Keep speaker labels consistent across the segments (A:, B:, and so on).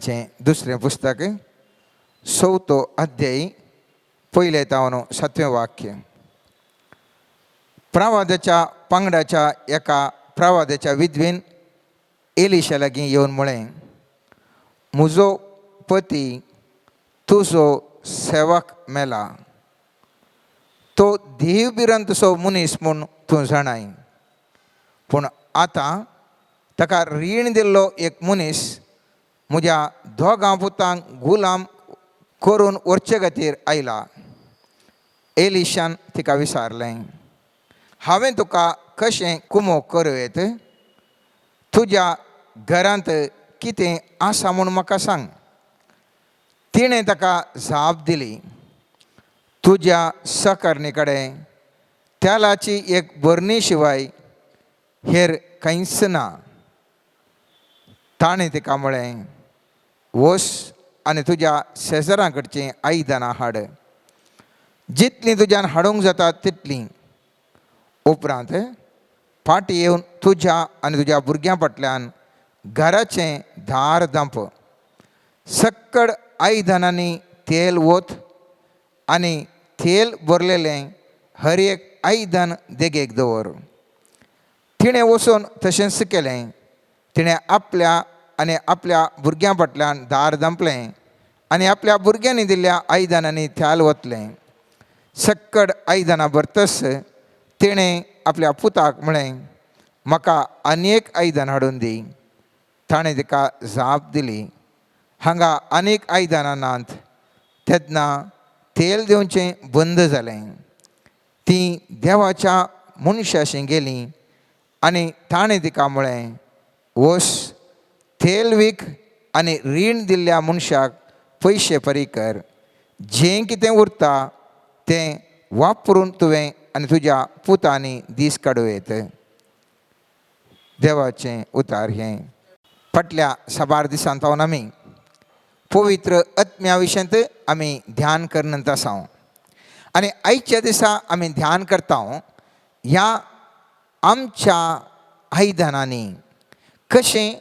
A: रायांचें दुसरें पुस्तक, चवथो अध्याय, पयलें तावन सातवें वाक्य. प्रवादाच्या पंगडाच्या एका प्रवादाच्या विधवेन एलिशा लागीं येवन म्हळें, म्हजो पती तुजो सेवक मेला. तो देव भिरांतसो मनीस म्हूण तूं जाणाय. पूण आतां ताका रीण दिल्लो एक मनीस म्हज्या दोगां पुतांक गुलाम करून व्हरचे खातीर आयला. एलिशान तिका विचारलें, हांवें तुका कशें कुमोक करूं येत? तुज्या घरांत कितें आसा म्हूण म्हाका सांग. तिणें ताका जाप दिली, तुज्या सकर्णी कडेन तेलाची एक बरणी शिवाय हेर कांयच ना. ताणें तिका म्हळें, वच आनी तुज्या शेजरां कडचीं आयदनां हाड, जितलीं तुज्यान हाडूंक जाता तितलीं. उपरांत फाटीं येवन तुज्या आनी तुज्या भुरग्यां फाटल्यान घराचें दार धांप. सक्कड आयदनांनी तेल वत आनी तेल भरलेलें हर एक आयदन देगेक दवर. तिणें वचून तशेंच केलें. तिणें आपल्या आनी आपल्या भुरग्यां फाटल्यान दार धांपलें आनी आपल्या भुरग्यांनी दिल्ल्या आयदनांनी तेल वतलें. सक्कड आयदनां भरतस तिणें आपल्या पुताक म्हळें, म्हाका आनी एक आयदन हाडून दी. ताणें तिका जाप दिली, हांगा आनीक आयदनां नात. तेन्ना तेल दिवचें बंद जालें. ती देवाच्या मनशाशी गेली आनी ताणें तिका म्हळें, वच, तेल वीक आनी रीण दिल्ल्या मनशाक पयशे फारीक कर. जें कितें उरता तें वापरून तुवें आनी तुज्या पुतांनी दीस काडूं येत. देवाचें उतार हें. फाटल्या साबार दिसांत पावन आमी पवित्र आत्म्या विशयांत आमी ध्यान करनंत आसा आनी आयच्या दिसा आमी ध्यान करता ह्या आमच्या आयदनांनी कशें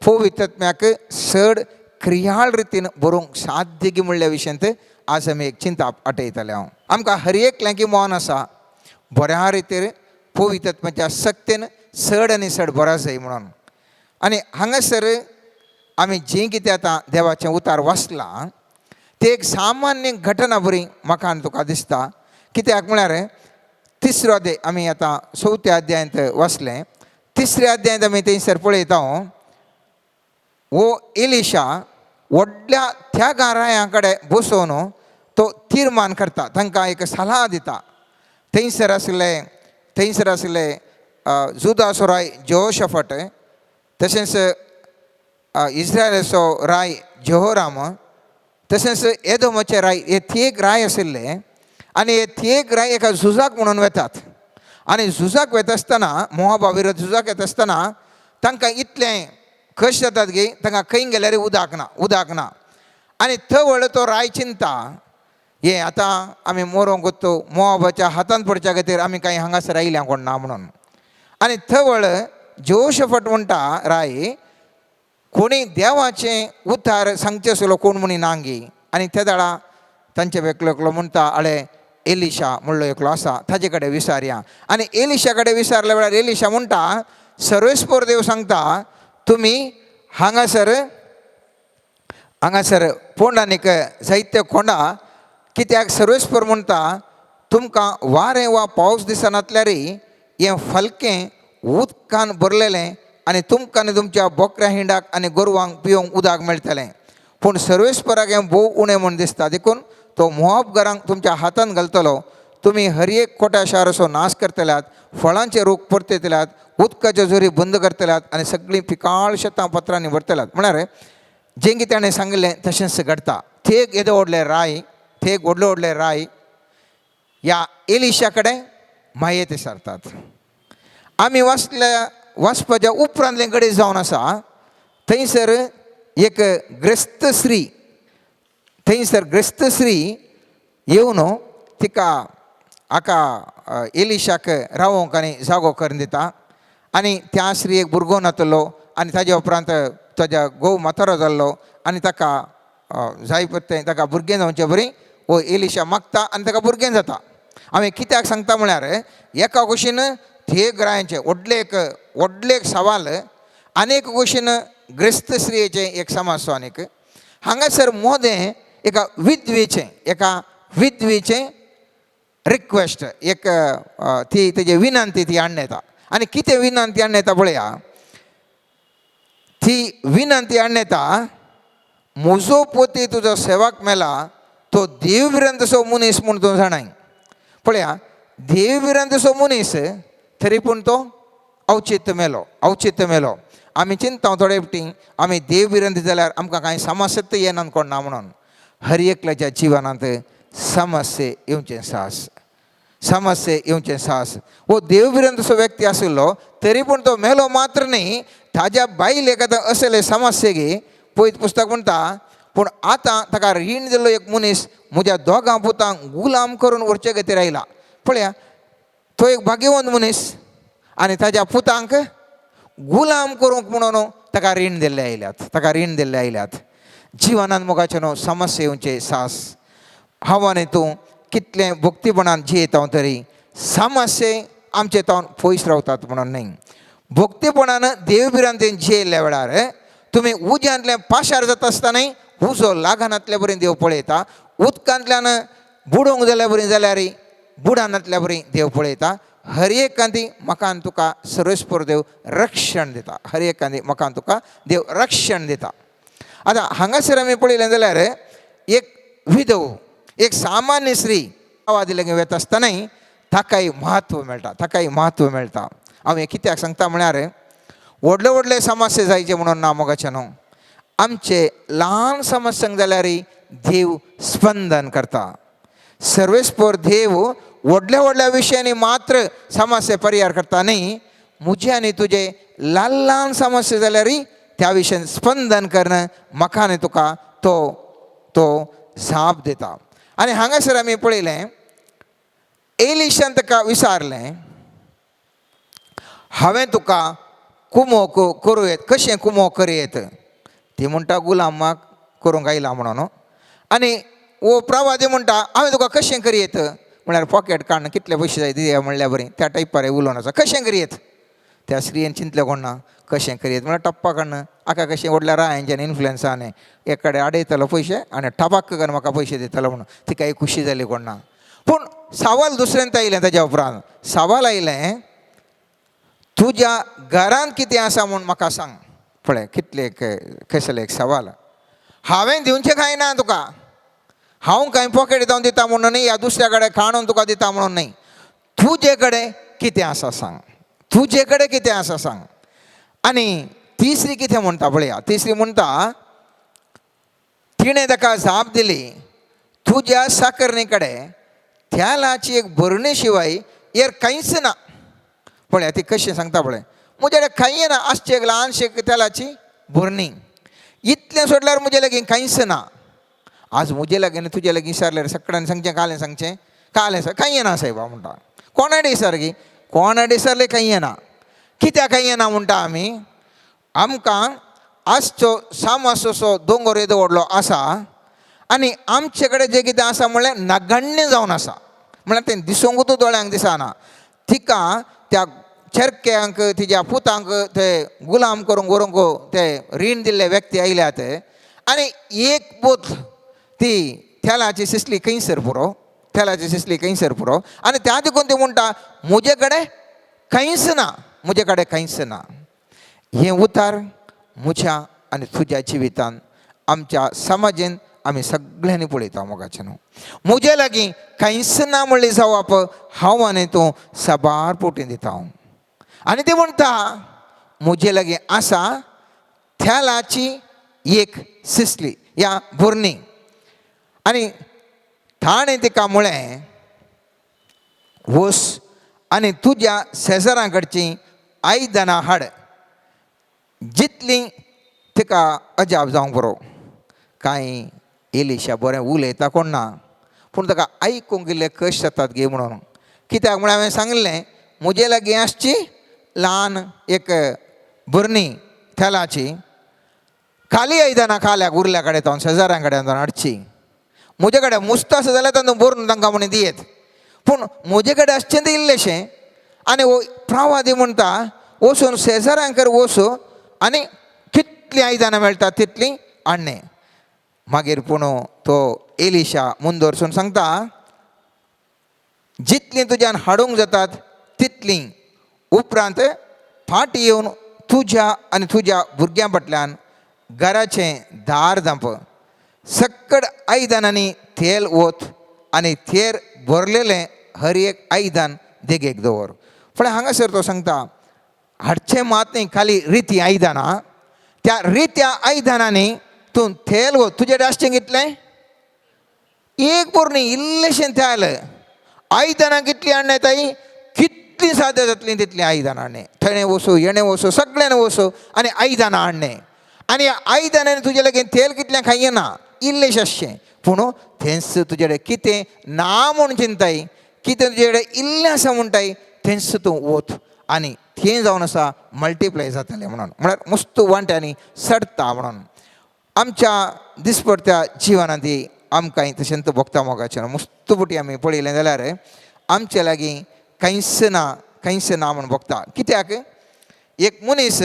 A: पवित्र आत्म्याक चड क्रियाळ रितीन बरोवंक साध्य गी म्हणल्या विशयांत आज आमी एक चिंताप आटयतले. हांव आमकां हर एकल्यांकी मन आसा बऱ्या रितीर पवित्र आत्म्याच्या सक्तेन चड आनी चड बरो जाय म्हणून. आनी हांगासर आमी जें कितें आतां देवाचें उतार वाचलां तें एक सामान्य घटना बरी म्हाका आनी तुका दिसता. कित्याक म्हळ्यार तिसरो अध्याय आमी आतां चवथ्या अध्यायांत वाचलें, तिसऱ्या अध्यायांत आमी थंयसर पळयता, हो एलिशा व्हडल्या त्यागा रायां कडेन बसोवन तो तिर्मान करता, तांकां एक सलाह दिता. थंयसर आशिल्ले जुदाचो राय जोशफट, तशेंच इस्रायलाचो राय जेहोराम, तशेंच एदोमाचे राय, हे तीग राय आशिल्ले. आनी हे तीग राय एका झुजाक म्हणून वेतात आनी झुजाक वेता आसतना, मोहाबा विरोध झुजाक येता आसतना तांकां इतलें कश्ट जातात की तांकां खंय गेल्यार उदक ना, उदक ना. आनी थंय तो राय चिंता, हे आतां आमी मोरोंक वता, मोहाबाच्या हातांत पडच्या खातीर आमी कांय हांगासर आयल्या कोण ना म्हणून. आनी थवळ जोशफट म्हणटा, राय, कोणी देवाचें उतार सांगचे आसलो कोण म्हणी नांगी? आनी ते दाडा तांचे एकलो एकलो म्हणटा, आळे, एलिशा म्हणलो एकलो आसा, ताजे कडेन विचारया. आनी एलिशा कडेन विचारल्या वेळार एलिशा म्हणटा, सर्वेस्पोर देव सांगता, तुमी हांगासर हांगासर फोंडानीक जायते कोंडा, कित्याक सर्वेस्पोर म्हणटा, तुमकां वारें वा पावस दिसनातल्यारय हें फलकें उदकान भरलेलें आनी तुमकां आनी तुमच्या बोकऱ्या हिंडाक आनी गोरवांक पिवंक उदक मेळटलें. पूण सर्वेस्पराक हें भोव उणें म्हूण दिसता, देखून तो मोहाबगरांक तुमच्या हातान घालतलो. तुमी हर एक कोट्या शाराचो नाश करतल्यात, फळांचे रूख परतयतल्यात, उदकाच्यो झरी बंद करतल्यात आनी सगळीं पिकाळ शेतां पत्रांनी भरतल्यात. म्हळ्यार जें कितें ताणें सांगिल्लें तशेंच घडटा. थेक येदो व्हडले राय, थेक व्हडले व्हडले राय ह्या एलिशा कडेन मायेत विचारतात. आमी वाचल्या वाचपाच्या उपरांतले कडेन जावन आसा, थंयसर एक ग्रस्त स्त्री, थंयसर ग्रस्त स्त्री येवन तिका हाका एलिशाक रावोंक आनी जागो करून दिता. आनी त्या स्त्रियेक भुरगो नातलो आनी ताज्या उपरांत ताज्या घोव म्हातारो जाल्लो. आनी ताका जाय तें ताका भुरगें जावचें बरी हो एलिशा मागता आनी ताका भुरगें जाता. हांवें कित्याक सांगता म्हळ्यार एका कुशीन थे ग्रायांचें व्हडलें एक सवाल आनी एक कुशीन ग्रेस्त स्त्रियेचें एक समस्या. आनीक हांगासर मोदें एका विधवेचें रिक्वेस्ट, एक ती तेजी विनंती ती हाडून येता. आनी कितें विनंती हाडून येता पळया. ती विनंती हाडून येता, म्हजो पती तुजो सेवक मेला, तो देवभिरांतसो मनीस म्हूण तूं जाणाय. पळया, देवभिरांतसो मनीस तरी पूण तो अवचीत मेलो, अवचीत मेलो. आमी चिंता थोडे फावटी आमी देवभिरांत जाल्यार आमकां कांय समस्या येना कोण ना म्हणून. हर एकल्याच्या जिवनांत समस्ये येवचें साहस, समस्ये येवचें साहस. हो देवभिरांतसो व्यक्ती आशिल्लो तरी पूण तो मेलो मात्र न्ही, ताज्या बायलेक आतां असले समस्ये गे. पयत पुस्तक म्हणटा, पूण आतां ताका रीण दिल्लो एक मनीस म्हज्या दोगां पुतांक गुलाम करून व्हरचे खातीर आयला. पळया, तो एक भाग्यवंत मनीस आनी ताज्या पुतांक गुलाम करूंक म्हणून ताका रीण दिल्ले आयल्यात, ताका रीण दिल्ले आयल्यात. जिवनांत मोगाचें न्हू समस्या येवचे सास. हांव आनी तूं कितलें भक्तीपणान जियेता तरी समस्ये आमचे तावन पयस रावतात म्हणून न्हय. भक्तीपणान देवभिरांतेन जियेल्ल्या वेळार तुमी उज्यांतल्यान पाशार जाता आसतनाय उजो लागनातल्या बरी देव पळयता. उदकांतल्यान बुडोवंक जाल्या बरी जाल्यार बुडानातल्या बरी देव पळयता. हर एकांदी म्हाका आनी तुका सर्वेस्पर देव रक्षण दिता. हर एकांदी म्हाका आनी तुका देव रक्षण दिता. आतां हांगासर आमी पळयलें जाल्यार एक विधव, एक सामान्य स्त्री आवाज लागीं वता आसतनाय ताकाय म्हत्व मेळटा, ताकाय म्हत्व मेळटा. हांव हें कित्याक सांगता म्हळ्यार व्हडले व्हडले समस्या जायचे म्हणून ना मोगाचें न्हू, आमचे ल्हान समस्यांक जाल्यार देव स्पंदन करता. सर्वेस्पर देव व्हडल्या व्हडल्या विशयांनी मात्र समस्या परिहार करता न्ही, म्हजे आनी तुजे ल्हान ल्हान समस्या जाल्यार त्या विशयान स्पंदन करून म्हाका आनी तुका तो तो जाप दिता. आनी हांगासर आमी पळयलें, एलिशान ताका विचारलें, हांवें तुका कुमोक करूं येत, कशें कुमोक करूं येत? ती म्हणटा, गुलामाक करूंक आयला म्हणून. आनी वो प्रवादी म्हणटा, हांवें तुका कशें करी येत? म्हळ्यार पॉकेट काडून कितले पयशे जाय दिया म्हणल्या बरी, त्या टायपार उलोवन आसा. कशें करी येत? त्या स्त्रियेन चिंतलें कोण ना, कशें करी येत म्हळ्यार टप्पा काडून आका कशें व्हडल्या रायांच्यान इन्फ्लुयन्स आनी एक कडेन आडयतलो पयशे आनी टबाक्क करून म्हाका पयशे दितलो म्हणून. तिका खुशी जाली कोण ना. पूण सवाल दुसऱ्यांत आयलें. ताज्या उपरांत सवाल आयलें, तुज्या घरांत कितें आसा म्हूण म्हाका सांग. पळय कितलें एक कसलें एक सवाल. हांवें दिवचें कांय ना तुका, हांव कांय पॉकेट जावन दिता म्हणून न्ही, या दुसऱ्या कडेन काडून तुका दिता म्हणून न्ही. तुजे कडेन कितें आसा सांग, तुजे कडेन कितें आसा सांग. आनी तिसरी कितें म्हणटा पळया. तिसरी म्हणटा, तिणें ताका जाप दिली, तुज्या साकरणी कडेन तेलाची एक भरणी शिवाय हेर कांयच ना. पळया ती कशी सांगता पळय, म्हजे कडेन कांय ना, आसची एक ल्हानशी तेलाची भरणी, इतलें सोडल्यार म्हजे लागीं कांयच ना. आज म्हजे लागीं आनी तुजे लागीं विचारल्यार सगळ्यांनी सांगचें, कालें सांगचें, कालें सर कांय येना सायबा म्हणटा. कोणा विचार गी, कोणा विचारलें कांय येना. कित्याक कांय येना म्हणटा आमी? आमकां आजचो सामसो दोंगर येदो व्हडलो आसा आनी आमचे कडेन जें कितें आसा म्हणल्यार नगण्य जावन आसा, म्हणल्यार तें दिसूंकूच दोळ्यांक दिसना. तिका त्या चेरक्यांक, तिज्या पुतांक ते गुलाम करूंक व्हरूंक ते रीण दिल्ले व्यक्ती आयल्यात आनी एक पोत ती तेलाची सिसली खंयसर पुरो, तेलाची सिसली खंयसर पुरो. आनी त्या देखून ती म्हणटा, म्हजे कडेन कांयच ना, म्हजे कडेन कांयच ना. हें उतार म्हज्या आनी तुज्या जिवितान, आमच्या समाजेन आमी सगळ्यांनी पळयता मोगाचें न्हू. म्हजे लागीं कांयच ना म्हणली जावप हांव आनी तूं साबार पोटी दिता हांव. आनी ती म्हणटा, म्हजे लागीं आसा तेलाची एक सिसली या भरणी. आनी ताणें तिका म्हळें, वस आनी तुज्या शेजारां कडचीं आयदनां हाड जितलीं तिका अजाप जावंक पुरो. कांय एलिशा बरें उलयता कोण ना, पूण ताका आयकूंक इल्ले कश्ट जातात गे म्हणून. कित्याक म्हळ्यार हांवें सांगिल्लें, म्हजे लागीं आसची ल्हान एक भरणी तेलाची, खाली आयदनां खाल्याक उरल्या कडेन तो शेजाऱ्यां कडेन हाडची. म्हजे कडेन मुस्त आसा जाल्यार तांकां भरून तांकां म्हण दियेत, पूण म्हजे कडेन आसचें तें इल्लेशें. आनी हो प्रवादी म्हणटा वचून शेजाऱ्यांकर वचूं आनी कितलीं आयदनां मेळटा तितलीं हाडणें. मागीर पूण तो एलिशा मुंदरसून सांगता, जितलीं तुज्यान हाडूंक जातात तितलीं, उपरांत फाटी येवन तुज्या आनी तुज्या भुरग्यां फाटल्यान घराचें दार धांप, सक्कड आयदनांनी तेल ओत आनी तेल भरलेलें हर एक आयदन देगेक दवर. फुडें हांगासर तो सांगता हाडचें मात न्ही खाली रिती आयदनां, त्या रित्या आयदनांनी तूं तेल ओत. तुजें आसचें कितलें? एक बोरणी इल्लेशें तेल. आयदनां कितलीं हाडणें ताई? कितलीं साद्या जातलीं तितलीं आयदनां हाडणें. थंय वचूं हेणें वचूं सगळ्यान वचूं आनी आयदनां हाडणें. आनी आयदनांनी तुजे लागीं तेल कितलें खायना इल्लेशें आसचें, पूण थेंच तुजे कडेन कितें ना म्हूण चिंताय, कितें तुजे कडेन इल्लें आसा म्हणटाय थेंच तूं वत आनी थें जावन आसा मल्टिप्लाय जातलें म्हणून, म्हळ्यार मुस्त वांट्यांनी चडटा म्हणून. आमच्या दिसपडत्या जिवनांत ती आमकां तशेंच भोगता मोगाचें मुस्त पुटी आमी पळयलें जाल्यार आमचे लागीं कांयच ना, कांयच ना म्हूण भोगता. कित्याक एक मनीस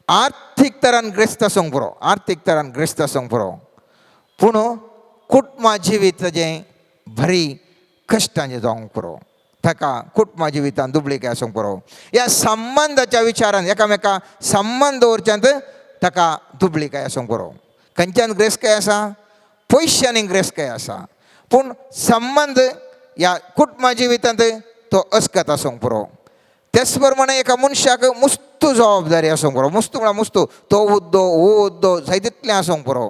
A: आर्थीक तरान ग्रेस्त आसूंक पुरो, आर्थीक तरान ग्रेस्त आसूंक पुरो, पूण कुटुंबा जिवीत ताजें बरी कश्टांचें जावंक पुरो, ताका कुटुंबा जिवितान दुबळीकाय आसूंक पुरो. ह्या संबंदाच्या विचारान एकामेका संबंद दवरच्यांत ताका दुबळीकाय आसूंक पुरो. खंयच्यान ग्रेसकाय आसा? पयशांनी ग्रेसकाय आसा, पूण संबंद ह्या कुटुंबा जिवितांत तो अस्कत आसूंक पुरो. तेच प्रमाणे एका मनशाक मुस्तू जबाबदारी आसूंक पुरो, मुस्तू म्हळ्यार मुस्तू, तो उद्दो हो उद्दो जाय तितलें आसूंक पुरो,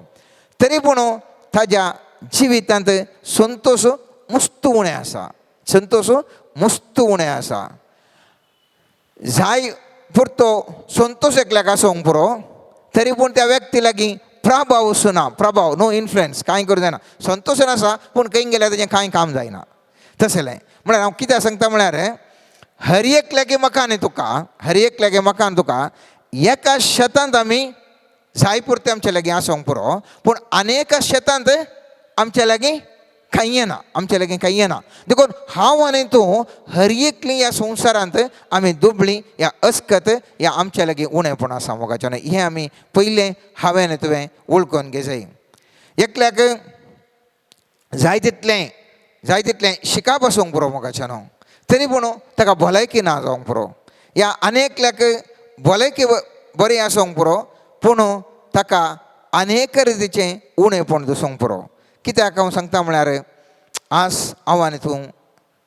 A: तरी पूण ताज्या जिवितांत संतोश मुस्तू उणें आसा, संतोश मुस्तू उणें आसा. जाय पुरतो संतोश एकल्याक आसूंक पुरो, तरी पूण त्या व्यक्ती लागीं प्रभाव ना, प्रभाव नो इन्फ्लुयन्स, कांय करूं जायना. संतोशन आसा पूण खंय गेल्यार तेजें कांय काम जायना. तसलें म्हळ्यार हांव कितें सांगता म्हळ्यार हर एक लागीं मकान तुका, हर एक लागीं मकान तुका एका शेतांत आमी जाय पुरतें आमचे लागीं आसूंक पुरो, पूण अनेका शेतांत आमचे लागीं कांय येना, आमचे लागीं कांय येना. देखून हांव आनी तूं हर एकली ह्या संवसारांत आमी दुबळी ह्या अस्कत ह्या आमच्या लागीं उणेपण आसा मोगाचें. हें आमी पयलें हांवें आनी तुवें वळखून घेजाय. एकल्याक जाय तितलें, जाय तितलें शिकाप आसूंक पुरो मोगाचें न्हू, तरी पूण ताका भलायकी ना जावंक पुरो. ह्या अनेकल्याक भलायकी बरी आसूंक पुरो, पूण ताका अनेक रितीचें उणेपण दिसूंक पुरो. कित्याक हांव सांगता म्हळ्यार आज हांव आनी तूं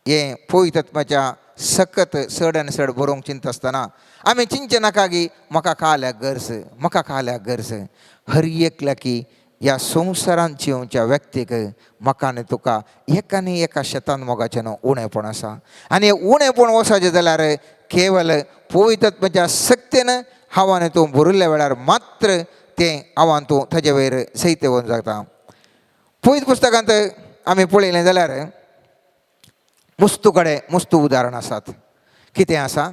A: हें पवित्र आत्म्याच्या सकत चड आनी चड बरोवंक चिंतता आसतना आमी चिंतचें नाका की म्हाका काल्याक गरज, म्हाका काल्याक गरज. हर एकल्याकी ह्या संवसारांत जिवच्या व्यक्तीक म्हाका आनी तुका एका आनी एका शेतान मोगाचें न्हू उणेपण आसा. आनी उणेपण वचपाचें जाल्यार केवल पवित्र आत्म्याच्या सक्तीन हांव आनी तूं भरिल्ल्या वेळार मात्र तें हांव आनी तूं ताजे वयर सैतेवन जाता. पवित्र पुस्तकांत आमी पळयलें जाल्यार मुस्तू कडेन मुस्तू उदाहरण आसात. कितें आसा?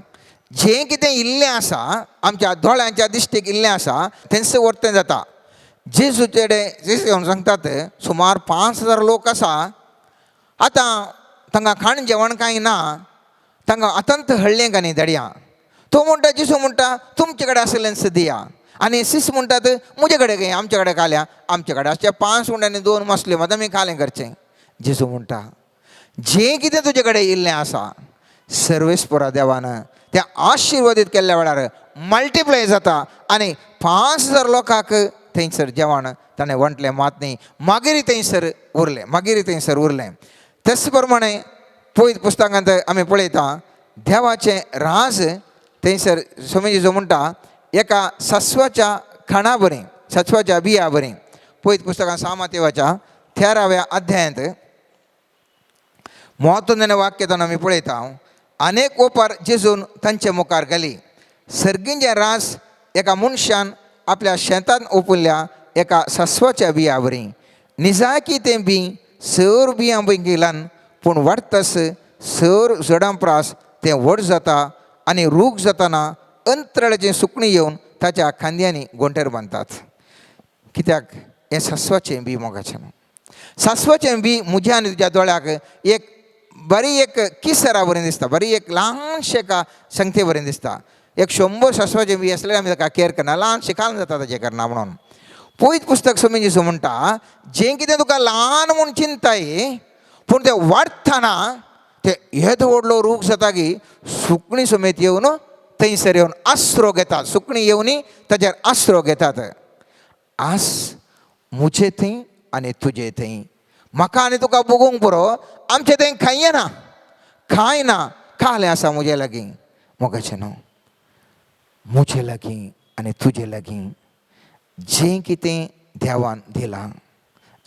A: जें कितें इल्लें आसा आमच्या दोळ्यांच्या दिश्टीक इल्लें आसा तेंच वर्तें जाता. जेजू चेडे जेजू सांगतात सुमार 5000 लोक आसा, आतां तांकां खाण जेवण कांय ना, तांकां अतंत हळ्ळें कांय दडया. तो म्हणटा, जेजू म्हणटा तुमचे कडेन आसलेंच दिया. आनी सीस म्हणटात म्हजे कडेन खंय, आमचे कडेन खाल्या, आमचे कडेन आसचे 5 उंडे आनी 2 मसले मात आमी खालें करचें. जेजू म्हणटा जें कितें तुजे कडेन इल्लें आसा सर्वेस्परा देवान तें आशिर्वादीत केल्ल्या वेळार मल्टिप्लाय जाता आनी 5000 लोकांक थंयसर जेवण ताणें वांटलें मात न्ही, मागीर थंयसर उरलें, मागीर थंयसर उरलें. तेच प्रमाणे पवित्र पुस्तकांत आमी पळयता देवाचें राज थंयसर स्वामी जेजू म्हणटा एका सस्वाच्या खाणा बरी, सस्वाच्या बिया बरी. पवित्र पुस्तकांत सामातेवाच्या 13व्या अध्यायांत म्हत्वाचें वाक्य आमी पळयता. अनेक ओपार जेजून तांचे मुखार घाली. सर्गींचें रास एका मनशान आपल्या शेतान ओपुल्ल्या एका सस्वाच्या बिया बरी. निजाकी तें बी सर बियां पैकी ल्हान, पूण वाडटास सर जडां प्रास तें व्हड जाता आनी रूख जाताना अंतराळाचें सुकणीं येवन ताच्या खांद्यांनी गोंटेर बांदतात. कित्याक हें सासवाचें बी मोगाचें न्हू. सासवाचें बी म्हज्या आनी तुज्या दोळ्याक एक बरी एक किसरा बरी दिसता, बरी एक ल्हानशें एका संगते बरें दिसता. एक 100 सासवाचें बी आसल्यार आमी ताका केर करना, ल्हानशें काल जाता ताचें करना म्हणून. पयत पुस्तक स्वामी जेजू म्हणटा, जें कितें तुका ल्हान म्हूण चिंताय पूण तें वाडटना तें येदो व्हडलो रूख जाता की सुकणीं समेत येवन थंयसर येवन आसरो घेतात. सुकणीं येवन ताचेर आसरो घेतात. आस म्हजे थंय आनी तुजे थंय, म्हाका आनी तुका भोगूंक पुरो, आमचे थंय खांय ना, कांय ना, कालें आसा म्हजे लागीं. मोगाचें न्हू, म्हजे लागीं आनी तुजे लागीं जें कितें देवान दिलां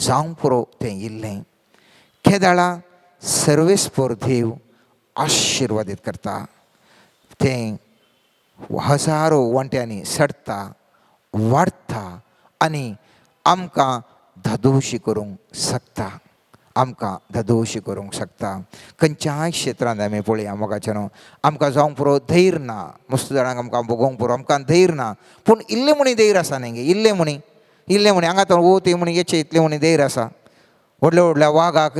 A: जावंक पुरो तें इल्लें. केदाळा सर्वेस्पर देव आशिर्वादीत करता, तें हजारो वांट्यांनी सडटा, वाडटा आनी आमकां धादोशी करूंक शकता, आमकां धादोशी करूंक शकता. खंयच्याय क्षेत्रांत आमी पळया मोगाचें न्हू, आमकां जावंक पुरो धैर्य ना, मस्त जाणांक आमकां भोगोवंक पुरो, आमकां धैर्य ना, पूण इल्लें म्हणी धैर्य आसा न्ही गे, इल्लें म्हणी, इल्लें म्हणी हांगा तो ती म्हणी येचे इतलें म्हणी धैर्य आसा. व्हडल्या व्हडल्या वागाक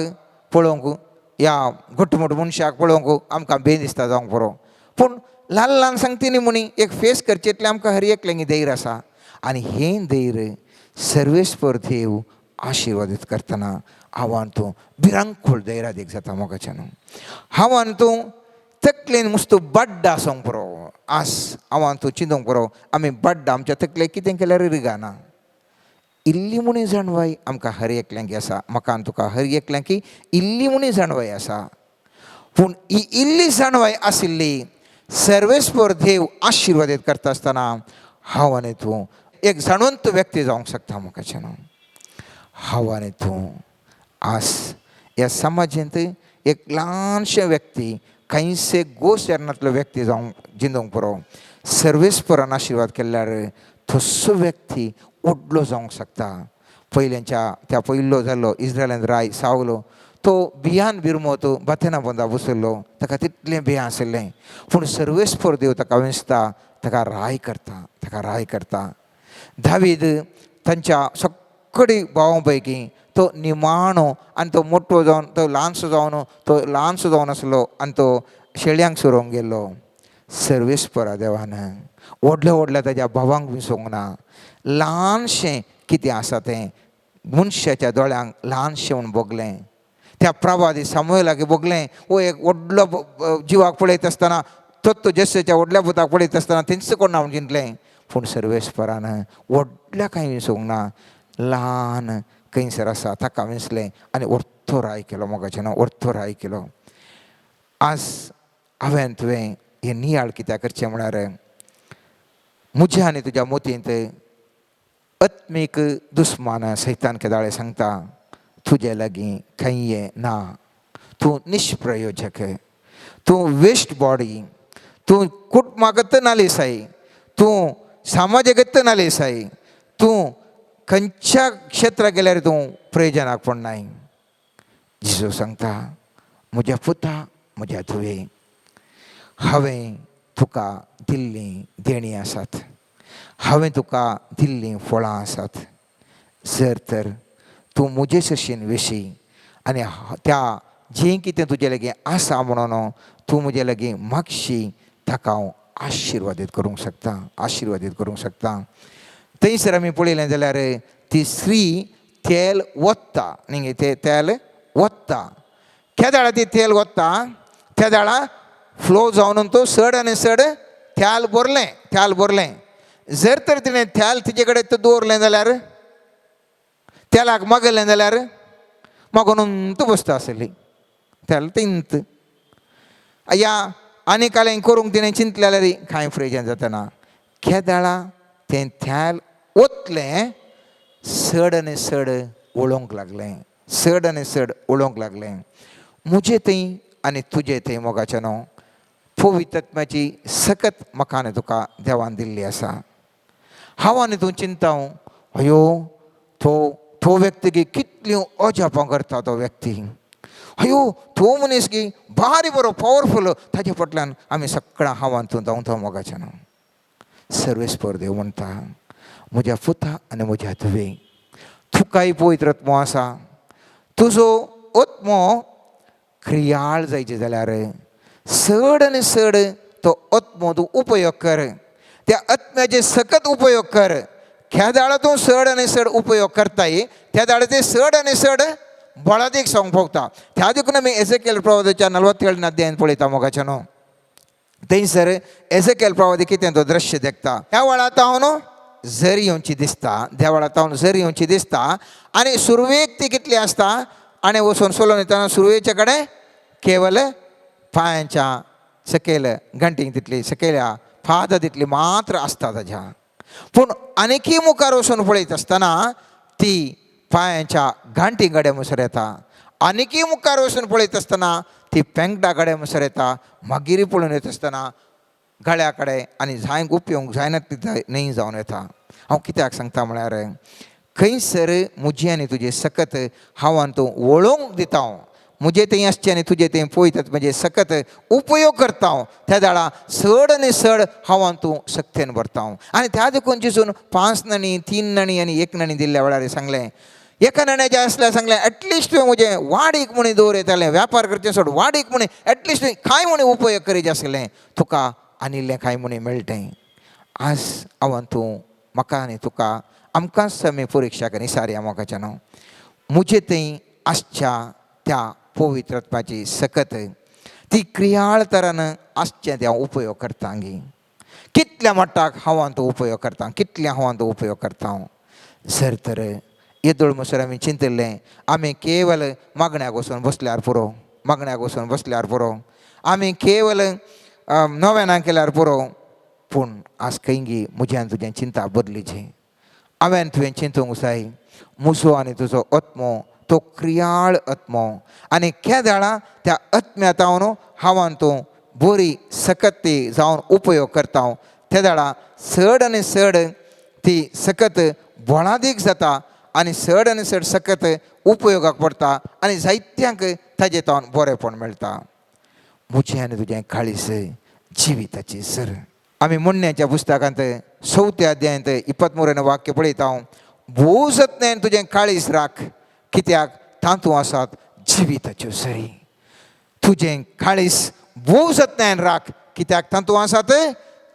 A: पळोवंक या घटमूट मनशाक पळोवंक आमकां बें दिसता जावंक पुरो, पूण ल्हान ल्हान सांगती न्ही म्हणी एक फेस करचें इतलें आमकां हर एकल्यांक धैर्य आसा. आनी हें धैर्य सर्वेस्पर देव आशिर्वादीत करतना हांव तूं भिरांकूळ धैर्यादीक जाता मोगाचें न्हू. हांव तूं तकलेन मुस्त बड्ड आसूंक पुरो, आस हांव तूं चिंतूंक पुरो आमी बड्ड आमच्या तकलेक कितें केल्यार रिगाना. इल्ली म्हणी जाणवाय आमकां हर एकल्यांक आसा, म्हाका आनी तुका हर एकल्यांक इल्ली म्हणी जाणवाय आसा, पूण ही इल्ली जाणवाय आशिल्ली सर्वेस्पर देव आशिर्वादीत करता आसतना हांव आनी तूं एक जाणवंत व्यक्ती जावंक शकता मोगाचें न्हू. हांव आनी तूं आस ह्या समाजांत एक ल्हानशें व्यक्ती कांयसे गोस चरणांतलो व्यक्ती जावंक जिंदूंक पुरो, सर्वेस्परान आशिर्वाद केल्यार तसो व्यक्ती व्हडलो जावंक शकता. पयल्यांच्या त्या पयलो जाल्लो इस्रायलांत राय सावलो, तो बियान बिरमोत बातेना पोंदा बसयल्लो, ताका तितलें बियां आशिल्लें, पूण सर्वेस्पर देव ताका वेंचता, ताका राय करता, ताका राय करता. दावीद तांच्या सगळी भावां पैकी तो निमाणो आनी तो मोटो जावन तो ल्हानसो जावन तो ल्हानसो जावन आसलो आनी तो शेळयांक सोरोवंक गेल्लो. सर्वेस्परा देवान व्हडल्या व्हडल्या ताज्या भावांक विसोवंक ना, ल्हानशें कितें आसा तें मनशाच्या दोळ्यांक ल्हानशें म्हूण भोगलें. त्या प्रवादी सामुएलाक भोगलें, हो एक व्हडलो जिवाक पळयत आसतना तत्व जेसेच्या व्हडल्या पुताक पळयत आसतना तेंच कोण ना म्हूण चिंतलें, पूण सर्वेस्परान व्हडल्या कांय विसोवंक ना, ल्हान खंयसर आसा ताका विसलें आनी वर्थो राय केलो मोगाचें न्हू, वर्थो राय केलो. आज हांवें तुवें हें नियाळ कित्याक करचें म्हळ्यार म्हज्या आनी तुज्या मोतींत आत्मीक दुस्मान सैतान केदाळे सांगता तुजे लागीं कांय ना, तूं निष्प्रयोजक, तूं वेस्ट बॉडी, तूं कुटुंबाकत नालेसाय, तूं समाजाकत नालेसाय, तूं खंयच्या क्षेत्राक गेल्यार तूं प्रयोजनाक पडनाय. जेजू सांगता म्हज्या पुता म्हज्या धुवे, हांवें तुका दिल्लीं देणीं आसात, हांवें तुका दिल्लीं फळां आसात, जर तर तूं म्हजे सशीन वेशी आनी त्या जें कितें तुजे लागीं आसा म्हणून तूं म्हजे लागीं मागशी, ताका हांव आशिर्वादीत करूंक शकता, आशिर्वादीत करूंक शकता. थंयसर आमी पळयलें जाल्यार ती स्त्री तेल ओत्ता न्ही, तें तेल ओत्ता, केदाळा ती तेल ओत्ता तेदाळा फ्लो जावन तो चड आनी चड तेल भरलें, तेल भरलें. जर तर तिणें तेल तिजे कडेन दवरलें जाल्यार, तेलाक मागलें जाल्यार मागून तूं बसता आसली तेल तिंत या आनी कालें करूंक तिणें चिंतलें जाल्यार कांय प्रयोजन जातना. केदाळा तें तेल ओतलें, चड आनी चड उलोवंक लागलें, चड आनी चड उलोवंक लागलें. म्हजे थंय आनी तुजे थंय मोगाचें न्हू पवित्रत्माची सकत म्हाका आनी तुका देवान दिल्ली आसा. हांव आनी तूं चिंता अयो तो तो व्यक्ती गी कितल्यो अजापां करता तो व्यक्ती, अयो तो मनीस गी भारी बरो पावरफूल, ताजे फाटल्यान आमी सगळ्यां हांव आनी तूं धांवता मोगाचें न्हू. सर्वेस्पर देव म्हणटा म्हज्या पुता आनी म्हज्या धुवे, तुकाय पवित्र आत्मो आसा. तुजो आत्मो क्रियाळ जायचे जाल्यार चड आनी चड तो आत्मो तूं उपयोग कर, त्या आत्म्याचे सकत उपयोग कर. खेदाळ तूं चड आनी चड उपयोग करताय त्या दाळ ते चड आनी चड बळादीक सांगूंक पावता. त्या देखून आमी एझेकेल प्रवादाच्या 47 अध्यायान पळयता मोगाच्या न्हू. थंयसर एझेकेल प्रवादी कितें तो दृश्य देखता. देवळा तावन झरी येवची दिसता, देवळा तावन झरी येवची दिसता आनी सुरवेक ती कितली आसता आनी वचून सोलोवन येतना सुरवेचे कडेन केवल पांयांच्या सकयल घंटींक तितली सकयल्या फाद तितली मात्र आसता ताज्या. पूण आनीकय मुखार वचून पळयत आसतना ती पांयांच्या घांटी कडेन मुसर येता, आनीकय मुखार वचून पळयत आसतना ती पेंगटा कडेन मुसर येता, मागीर पळोवन येता आसतना गळ्या कडेन आनी जायंक उपयोग जायना ती न्हय जावन येता. हांव कित्याक सांगता म्हळ्यार खंयसर म्हजी आनी तुजी सकत हांव आनी तूं वळोवंक दिता हांव, म्हजे थंय आसचें आनी तुजे थंय पळयतात म्हजे सकत उपयोग करता हांव, त्या दाळा चड आनी चड हांव आनी तूं सक्तेन भरता हांव. आनी त्या देखून जेजून 5 नणी, 3 नणी आनी 1 नणी दिल्ल्या वेळार सांगलें, एका नण्याचें आसल्यार सांगलें एटलिस्ट तुवें म्हजें वाडीक म्हूण दवर येतालें, व्यापार करचें सोड, वाडीक म्हूण एटलिस्ट तुवें कांय म्हूण उपयोग करीत आसलें, तुका आनी इल्लें कांय म्हूण मेळटें. आज हांव आनी तूं, म्हाका आनी तुका, आमकांच आमी परिक्षा करी सारया मोगाच्या न्हू. म्हजे थंय आसच्या त्या पवित्रत्वाची सकत ती क्रियाळ तरान आसचें तें हांव उपयोग करता गी. कितल्या मट्टाक हांव आनी तूं उपयोग करता, कितल्या हांव आनी तूं उपयोग करता हांव. जर तर येदोळ म्हणसर आमी चिंतिल्लें आमी केवल मागण्याक वचून बसल्यार पुरो, मागण्याक वचून बसल्यार पुरो, आमी केवल नव्याना केल्यार पुरो. पूण आज खंयगी म्हजें आनी तुजें चिंता बदलीचें. हांवें तुवें चिंतूंक जाय म्हजो आनी तुजो आत्मो तो क्रियाळ आत्मो आनी केदाळा त्या आत्म्या तावन हांव आनी तूं बरी सकत ती जावन उपयोग करता हांव, त्या दाळा चड आनी चड ती सकत बळादीक जाता आनी चड आनी चड सकत उपयोगाक पडटा आनी जायत्यांक ताजे तावन बरेंपण मेळटा. म्हजें आनी तुजें काळीज जिविताची सर. आमी मुण्ण्याच्या पुस्तकांत 4 अध्यायांत 23 वाक्य पळयता हांव, भोव जतनायेन तुजें काळीज राख कित्याक तातूंत आसात जिविताच्यो सरी. तुजें काळीज भोव जतनायेन राख कित्याक तातूंत आसात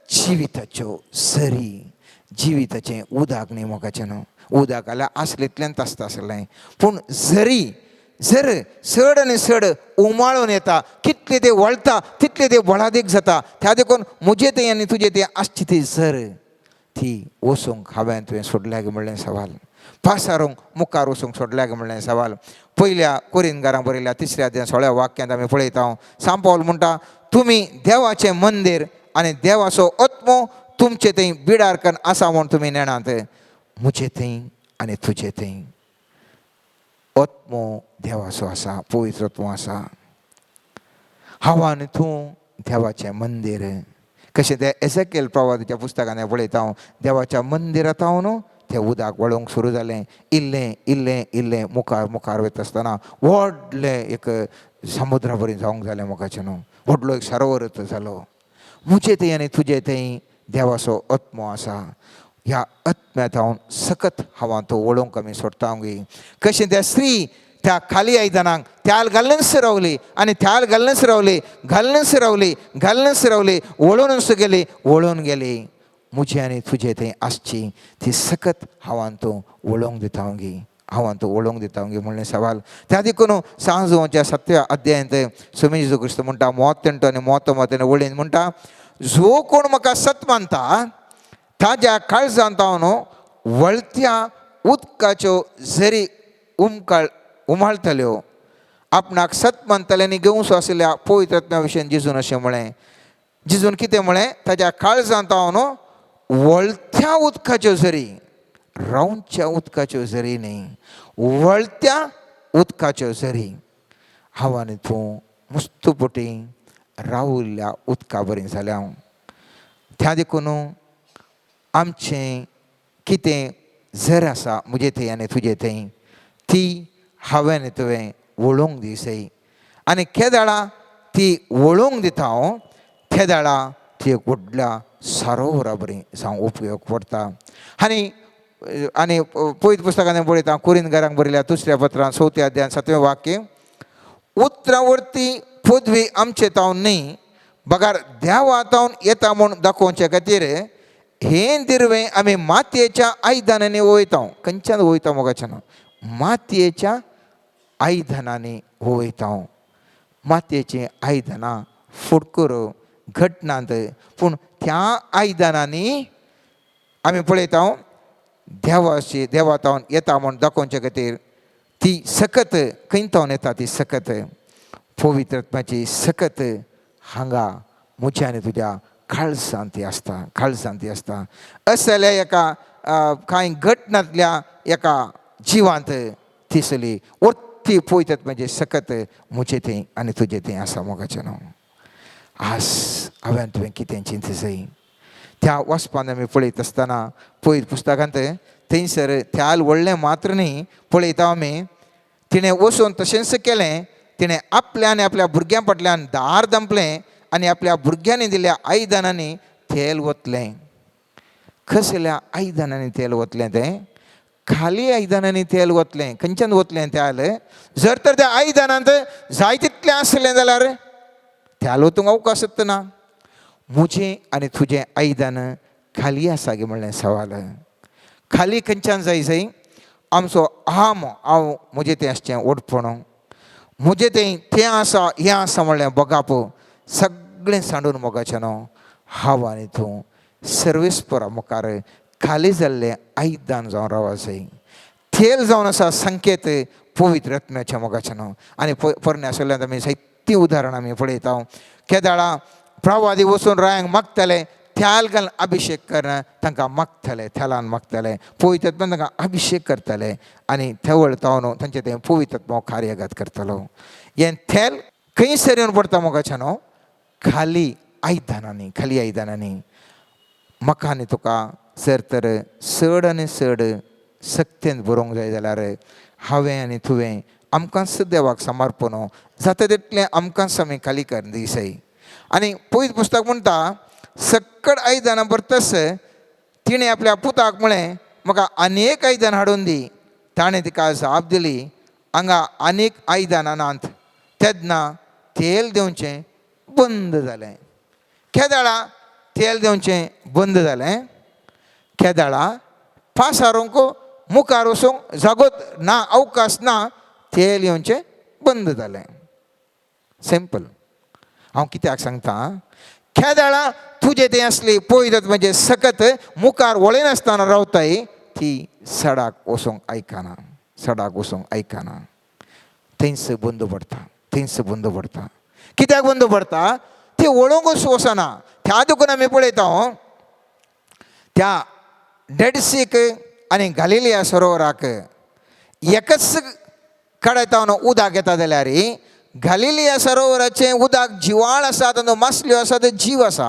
A: जिविताच्यो सरी. जिविताचें उदक न्ही मोगाचें न्हू, उदक जाल्यार आसलेंतल्यान आसता आसलें, पूण झरी जर चड आनी चड उमाळून येता, कितले ते वळटा तितले ते बळादीक जाता. त्या देखून म्हजे थंय आनी तुजे थंय आसची ती झर ती वचूंक हांवें तुवें सोडल्या गे म्हणलें सवाल, पासारूंक मुखार वचूंक सोडल्या गे म्हणलें सवाल. पयल्या कोरिनगारां बरयल्या 3 अध्याय 16 वाक्यांत आमी पळयता सांत पावल म्हणटा, तुमी देवाचें मंदीर आनी देवाचो आत्मो तुमचे थंय बिडार कन्न आसा म्हूण तुमी नेणात. म्हजे थंय आनी तुजे थंय आत्मो देवाचो आसा, पवित्र आत्मो आसा. हांव आनी तूं देवाचें मंदीर. कशें तें एझेकेल प्रवादाच्या पुस्तकांत पळयता हांव, देवाच्या मंदिरांत हांव न्हू तें उदक वळोवंक सुरू जालें, इल्लें इल्लें इल्लें मुखार मुखार वयता आसतना व्हडलें एक समुद्रा बरी जावंक जालें मोगाचें न्हू, व्हडलो एक सरोवर जालो. म्हजे थंय आनी तुजे थंय देवाचो आत्मो आसा. ह्या आत्म्यांत हांव सकत हांव तो वळोवंक आमी सोडटा गे. कशें त्या स्त्री त्या खाली आयदनाक त्याल घालूनच रावली आनी त्याल घालूनच रावली, घालूनच रावली, घालूनच रावली, वळोवनच गेली, वळोवन गेली. म्हजे आनी तुजे थंय आसची ती सकत हांव तूं वळोवंक दिता गे, हांव तूं वळोवंक दिता गे म्हणलें सवाल. त्या देखून सांजोच्या 7व्या अध्यायांत स्वामी जेजू क्रिस्त म्हणटा, मोत तेंटो आनी मोत मोत वळीन म्हणटा, जो कोण म्हाका सत मानता ताज्या काळजांत हांव वळत्या उदकाच्यो झरी उमाळटल्यो. आपणाक सत मानतल्यांनी घेवचो आशिल्ल्या पवित्र आत्म्या विशयन जेजून अशें म्हळें. जेजून कितें म्हळें, ताज्या काळजांत हांव वळत्या उदकाच्यो झरी, रावच्या उदकाच्यो झरी न्ही, वळत्या उदकाच्यो झरी. हांव आनी तूं मुस्तुपटी रावल्ल्या उदका बरी जाल्या हांव. त्या देखून आमचें कितें झर आसा म्हजे थंय आनी तुजे थंय ती हांवें आनी तुवें वळोवंक दिसय आनी केदाळा ती वळोवंक दिता हांव तेदाळा ती एक व्हडल्या सरोवरा बरी जावं उपयोग पडटा. आनी आनी पयत पुस्तकांत पळयता, कुरिंतकारांक बरयल्या दुसऱ्या पत्रान चवथ्या अध्यायान सातवें वाक्य, उतरां वरती पदवी आमचे तावन न्ही बगार देवा तावन येता म्हूण दाखोवचे खातीर हें दिरवें आमी मातयेच्या आयदनांनी वयता. खंयच्यान वयता मोगाच्यान? मातयेच्या आयदनांनी वयता. मातयेचीं आयदनां फुटकुर घटनात, पूण त्या आयदनांनी आमी पळयता देवाशी देवा तावन येता म्हूण दाखोवचे खातीर ती सकत खंय तावन येता? ती सकत, पवित्रत्वाची सकत हांगा म्हज्या आनी तुज्या काळजांत ती आसता, काळजांत ती आसता. असल्या एका कांय घटनांतल्या एका जिवांत ती चली वरती पवित्रत्वाची सकत म्हजें थंय आनी तुजें थंय आसा. मोगाचें न्हू, आज हांवें तुवें कितें चिंत जाय? त्या वचपान आमी पळयत आसतना पयर पुस्तकांत थंयसर त्याल व्हडलें मात्र न्ही, पळयता आमी तिणें वचून तशेंच केलें. तिणें आपल्या आनी आपल्या भुरग्यां फाटल्यान दार धांपलें आनी आपल्या भुरग्यांनी दिल्ल्या आयदनांनी तेल ओतलें. कसल्या आयदनांनी तेल ओतलें तें? खाली आयदनांनी तेल ओतलें. खंयच्यान ओतलें तेल? जर तर त्या आयदनांत जाय तितलें आसलें जाल्यार तेल ओतूंक अवकाश ना. म्हजें आनी तुजें आयदन खाली आसा गे म्हणलें सवाल. खाली खंयच्यान जाय जाय? आमचो आम हांव, म्हजें तें आसचें ओडपण, म्हजें तें तें आसा हें आसा म्हणलें बगाप सगळें सांडून मोगाचें न्हू, हांव आनी तूं सर्वेस्परा मुखार खाली जाल्लें आयदन जावन रावा जाय. तेल जावन आसा संकेत पवित्र आत्म्याच्या, मोगाचें न्हू. आनी पोरण्या सगळ्यांत आमी जायतीं उदाहरणां आमी पळयता. केदाळा प्रवादी वचून रायांक मागताले, त्याल घालून अभिशेक करणं तांकां मागताले, तेलान मागताले, पवित्र आत्म्यान तांकां अभिशेक करताले आनी तेवळ तावन तांचें तें पवित्र आत्मो कार्यगत करतालो. हें तेल खंयसर येवन पडटा, मोगाचें न्हू? खाली आयदनांनी, खाली आयदनांनी. म्हाका आनी तुका जर तर चड आनी चड सक्तेन बरोवंक जाय जाल्यार हांवें आनी तुवें आमकांच देवाक समर्पण जाता तितलें आमकांच आमी खाली कर दिसय. आनी पयत पुस्तक म्हणटा, सक्कड आयदनां भरतस तिणें आपल्या पुताक म्हळें, म्हाका आनी एक आयदन हाडून दी. ताणें तिका जाप दिली, हांगा आनीक आयदनां नात. तेन्ना तेल दिवचें बंद जालें. केदाळा तेल दिवचें बंद जालें? केदाळा पासारूंक मुखार वचूंक जागोत ना, अवकाश ना, तेल येवचें बंद जालें. सिंपल. हांव कित्याक सांगता, केदाळा तुजें तें आसली पयत म्हणजे सकत मुखार वळयनासतना रावताय, ती सडाक वचूंक आयकना, सडाक वचूंक आयकना. थंयच बंद पडटा, थंयच बंद पडटा. कित्याक बंद पडटा? ती वळोवंकच वचना. त्या देखून आमी पळयता, त्या डेडसीक आनी गालिलिया सरोवराक एकच कडेन तावन उदक येता जाल्यार गालिलिया सरोवराचें उदक जिवाळ आसा, तातूंत मासल्यो आसा, ते जीव आसा.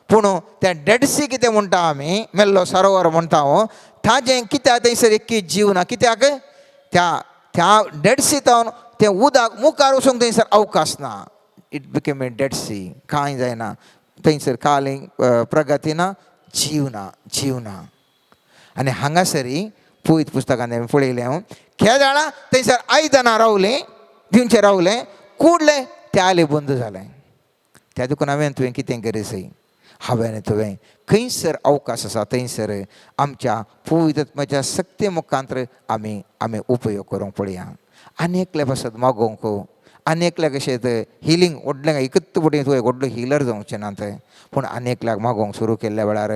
A: पूण त्या डेडसी कितें म्हणटा आमी, मेल्लो सरोवर म्हणटा हो, ताजें कित्याक थंयसर एकूय जीव ना? कित्याक त्या त्या डेडसी तावन तें उदक मुखार वचूंक थंयसर अवकाश ना. It became a Dead Sea. कांय जायना थंयसर, काली प्रगती ना, जीव ना, जीव ना. आनी हांगासरी पयत पुस्तकान हांवें पळयलें, हांव केदाळा थंयसर आयदनां रावलें, दिवचें रावलें, कुडलें, तें आलें बंद जालें. त्या देखून हांवें तुवें कितें करी? हांवें तुवें खंयसर अवकाश आसा थंयसर आमच्या पवित्र शक्ती मुखांतर आमी आमी उपयोग करूंक पळया. आनी एकल्या पासत मागोवंक, आनी एकल्याक अशें हिलींग व्हडलें एकच फुडें तुवें व्हडलो हिलर जावचें ना तें, पूण आनी एकल्याक मागोवंक सुरू केल्ल्या वेळार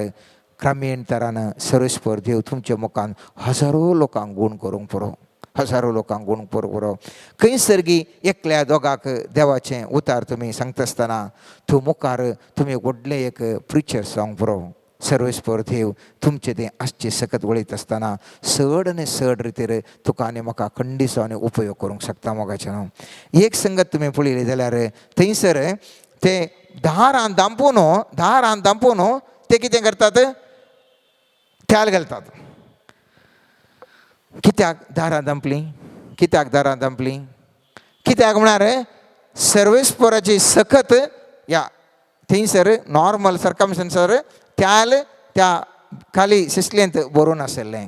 A: क्रमेण तरान सरस्पर देव तुमच्या मुखान हजारो लोकांक गूण करूंक पुरो, हजारो लोकांक गूण करूंक पुरो. खंयसर गी एकल्या दोगाक देवाचें उतार तुमी सांगता आसतना तूं मुखार तुमी व्हडलें एक प्रिचर जावंक पुरो. सर्वेस्पर देव तुमचें तें आसचें सकत वळयत आसतना चड आनी चड रितीर तुका आनी म्हाका खंडीचो आनी उपयोग करूंक शकता, मोगाचें न्हू. एक संगत तुमी पळयली जाल्यार थंयसर ते दारान दांपून, दारान दांपून ते कितें करतात? त्याल घालतात. कित्याक दारां दांपलीं? कित्याक दारां दांपलीं? कित्याक म्हळ्यार सर्वेस्पराची सकत ह्या थंयसर नॉर्मल सर्कमस्टन्सर त्याल त्या खाली सिसलेंत भरून आशिल्लें.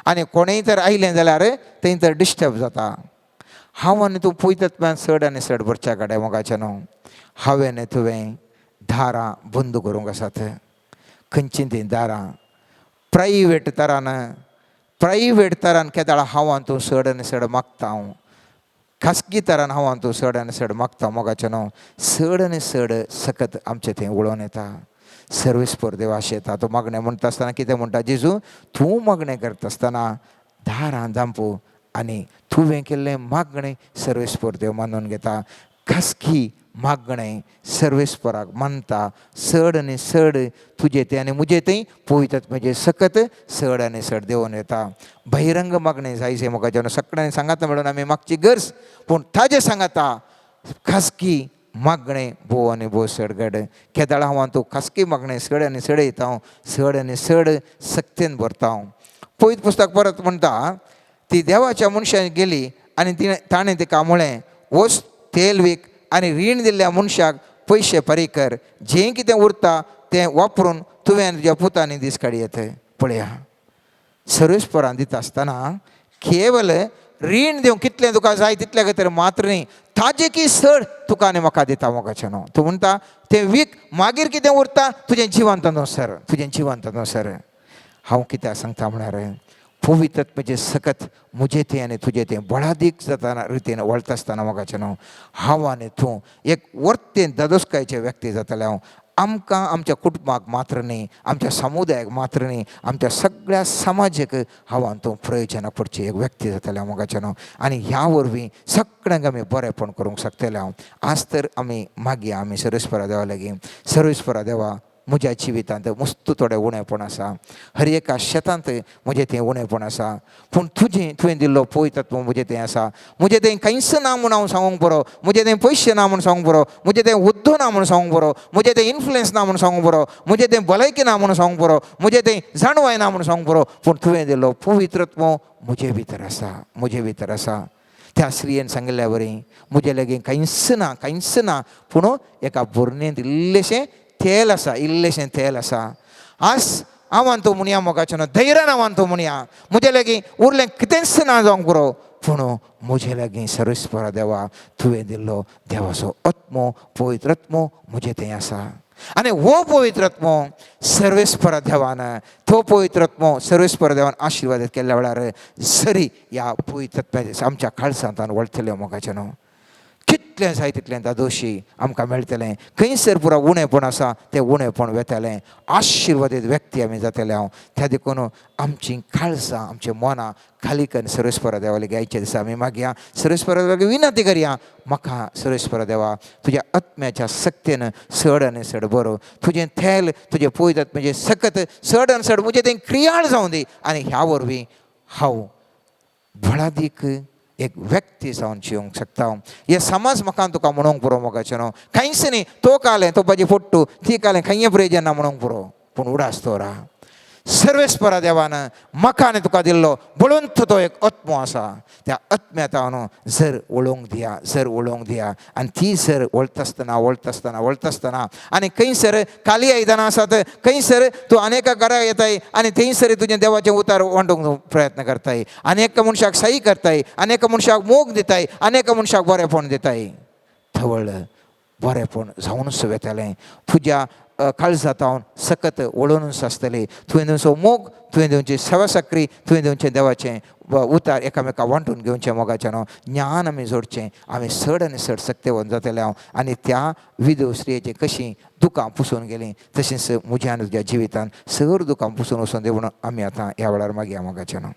A: आनी कोणूय तर आयलें जाल्यार थंय तर डिस्टर्ब जाता. हांव आनी तूं पयतात चड आनी चड भरच्या कडेन मोगाचें न्हू. हांवें तुवें दारां बंद करूंक आसात. खंयची तीं दारां? प्रायवेट तरान, प्रायवेट तरान केदाळा हांव आनी तूं चड आनी चड मागता. हांव खासगी तरान हांव आनी तूं चड आनी चड मागता मोगाचें न्हू. चड आनी चड सकत आमचें थंय उलोवन येता. सर्वेस्पर देव आशेता. तूं मागणें म्हणटा आसतना कितें म्हणटा जेजू? तूं मागणें करता आसतना दारां धांपू आनी तुवें केल्लें मागणें सर्वेस्पर देव मानून घेता. खासगी मागणें सर्वेस्पराक मानता. चड आनी चड तुजें तें आनी म्हजें तें पवित्र म्हजें सकत चड आनी चड देंवोन येता. बहिरंग मागणें जाय जाय म्हाका जेन्ना सगळ्यांनी सांगाता म्हणून आमी मागची गरज, पूण ताजें सांगाता खासगी मागणें भोव आनी भोव चड घड. केदाळा हांव तूं खासगी मागणें चड आनी चड येता हांव, चड आनी चड सक्तेन भरता हांव. पवित्र पुस्तक परत म्हणटा, ती देवाच्या मनशान गेली आनी तिणें ताणें तिका म्हळें, वच तेल वीक आनी रीण दिल्ल्या मनशाक पयशे फारीक कर, जें कितें उरता तें वापरून तुवें आनी तुज्या पुतांनी दीस काडयेत. पळया, सर्वेस्परान दिता आसतना केवल रीण दिवंक कितलें तुका जाय तितल्या खातीर मात्र न्ही, ताजें की चड तुका आनी म्हाका दिता मोगाचें न्हू. तूं म्हणटा तें वीक, मागीर कितें उरता तुजें जिवंत न्हू सर, तुजें जिवंत न्हू सर. हांव कित्याक सांगता म्हळ्यार पवित्र म्हजें सकत म्हजें तें आनी तुजें तें बळादीक जातना रितीन वळता आसतना मोगाचें न्हू, हांव आनी तूं एक वर्तेन दादोसकायचे व्यक्ती जातलें. हांव आमकां आमच्या कुटुंबाक मात्र न्ही, आमच्या समुदायाक मात्र न्ही, आमच्या सगळ्या समाजाक हांव आनी तूं प्रयोजनाक पडची एक व्यक्ती जातलें मोगाचें न्हू. आनी ह्या वरवीं सगळ्यांक आमी बरेंपण करूंक शकतले. हांव आज तर आमी मागया आमी सर्वेस्परा देवा लागीं, सर्वेस्परा देवा, म्हज्या जिवितांत मस्त थोडें उणेपण आसा, हर एका शेतांत म्हजें तें उणेपण आसा, पूण तुजें तुवें दिल्लो पवित्र आत्मो म्हजें तें आसा. म्हजें तें कांयच ना म्हूण हांव सांगूंक बरो, म्हजें तें पयशे ना म्हूण सांगूंक बरो, म्हजें तें हुद्दो ना म्हूण सांगूंक बरो, म्हजें तें इन्फ्लुयन्स ना म्हूण सांगूंक बरो, म्हजें तें भलायकी ना म्हूण सांगूंक बरो, म्हजें तें जाणवाय ना म्हूण सांगूंक बरो, पूण तुवें दिल्लो पवित्र आत्मो म्हजे भितर आसा, म्हजे भितर आसा. त्या स्त्रियेन सांगिल्ल्या वरी म्हजे लागीं कांयच ना, कांयच ना, पूण एका भरणेंत इल्लेशें तेल आसा, इल्लेशें तेल आसा. आज हांव तूं म्हणया मोगाचें न्हू, धैर्यान हांव तूं म्हणया, म्हजे लागीं उरलें कितेंच ना जावंक पुरो, पूण म्हजे लागीं सर्वेस्परा देवा तुवें दिल्लो देवाचो आत्मो पवित्र आत्मो म्हजें तें आसा. आनी हो पवित्र आत्मो सर्वेस्परा देवान, तो पवित्र आत्मो सर्वेस्परा देवान आशिर्वाद केल्ल्या वेळार जरी ह्या पवित्र आत्म्याचे आमच्या काळसांतान वळतलें मोगाचें न्हू, कितलें जाय तितलें दादोशी आमकां मेळटलें. खंयसर पुरा उणेपण आसा तें उणेपण वेतलें, आशिर्वादीत व्यक्ती आमी जातले. हांव त्या देखून आमचीं काळसां आमचीं मनां खाली करून सर्वेस्परा देवा लागीं आयच्या दिसा आमी मागया, सर्वेस्परा देवा लागीं विनंती करया, म्हाका सर्वेस्परा देवा तुज्या आत्म्याच्या सक्तेन चड आनी चड बरो, तुजें तेल तुजें पवित्र आत्म्याचें सकत चड आनी चड म्हजें तें क्रियाळ जावं दी आनी ह्या वरवीं हांव बळादीक एक व्यक्ती जावन जिवंक शकता. हे समाज म्हाका तुका म्हणूंक पुरो मोगाचें न्हू, कांयच न्ही, तो कालें तो पाजी फोट्टू ती कालें खंय प्रयोजन ना म्हणूंक पुरो, पूण उडास दवरा सर्वेस्परा देवान म्हाका आनी तुका दिल्लो बळवंत तो एक आत्मो आसा, त्या आत्म्याता न्हू जर वळोवंक दिया, जर वळोवंक दिया. आनी ती जर वळता आसतना वळता आसतना वळता आसतना आनी खंयसर खाली आयदनां आसात, खंयसर तूं अनेका घरा येताय आनी थंयसर तुजें देवाचें उतार वांटूंक प्रयत्न करताय, अनेक मनशाक सही करताय, अनेक मनशाक मोग दिताय, अनेक मनशाक बरेंपण दिताय, थवळ बरेंपण जावनूच वेतलें. तुज्या काळजांत सकत वळोवनूच आसतली. तुवें दिवचो मोग, तुवें दिवची सेवा सक्री, तुवें दिवचें देवाचें उतार एकामेका वांटून घेवचें मोगाचें न्हू, ज्ञान आमी जोडचें, आमी चड आनी चड सक्तेवन जातले. हांव आनी त्या विधव स्त्रियेचीं कशीं दुकां पुसून गेलीं तशेंच म्हज्या आनी तुज्या जिवितान सर दुकां पुसून वचून दी म्हणून आमी आतां ह्या वेळार मागया मोगाचें न्हू.